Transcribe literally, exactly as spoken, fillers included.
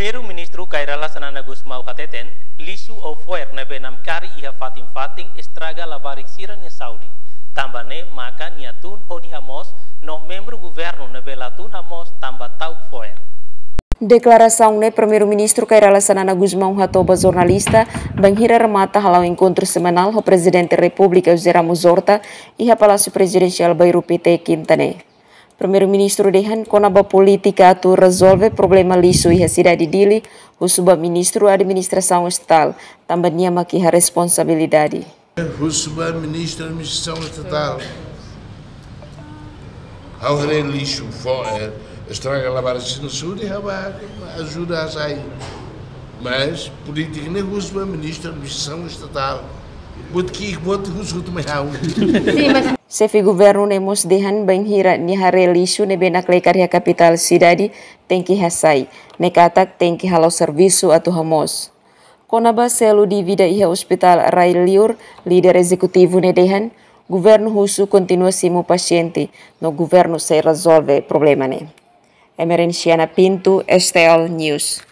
Primeiru-Ministru Kay Rala Xanana Gusmão hateten, lixu ou fo'er ne'ebé namkari iha fatin-fatin estraga labarik sira-nia saúde. Tanba ne'e maka nia tun hodi hamoos no membru governu ne'ebé la tun hamoos tanba ta'uk fo'er. Deklarasaun ne'e Primeiru-Ministru Kay Rala Xanana Gusmão hato'o ba jornalista bainhira remata hala'o enkontru semanál ho Prezidente Repúblika José Ramos Horta iha Palásiu Prezidensiál Bairru Pité, Kinta ne'e. Primeiru-Ministru dehan kona-ba polítika atu rezolve problema lixu iha sidade Dili, husu ba Ministru Administrasaun Estatál, tanba nia mak iha responsabilidade. Husu ba Ministru Administrasaun Estatál. Ha'u haree lixu fo'er, eh, estraga labarik sira-nia saúde, ha'u bá ajuda hasai. Mas polítika ne'e husu ba Ministru Administrasaun Estatál. Buat ki'ik, buat husu hotu mai ha'u. Xefe governu ne'e mós dehan bainhira nia haree lixu ne'ebé nakleker iha kapitál sidade tenke hasai. Ne'e katak tenke halo servisu atu hamoos. Kona-ba selu dívida iha Ospitál Rai Liur, líder ezekutivu ne'e dehan, governu husu kontinua simu pasiente, no governu sei rezolve problema ne'e. Emerenciana Pinto, S T L News.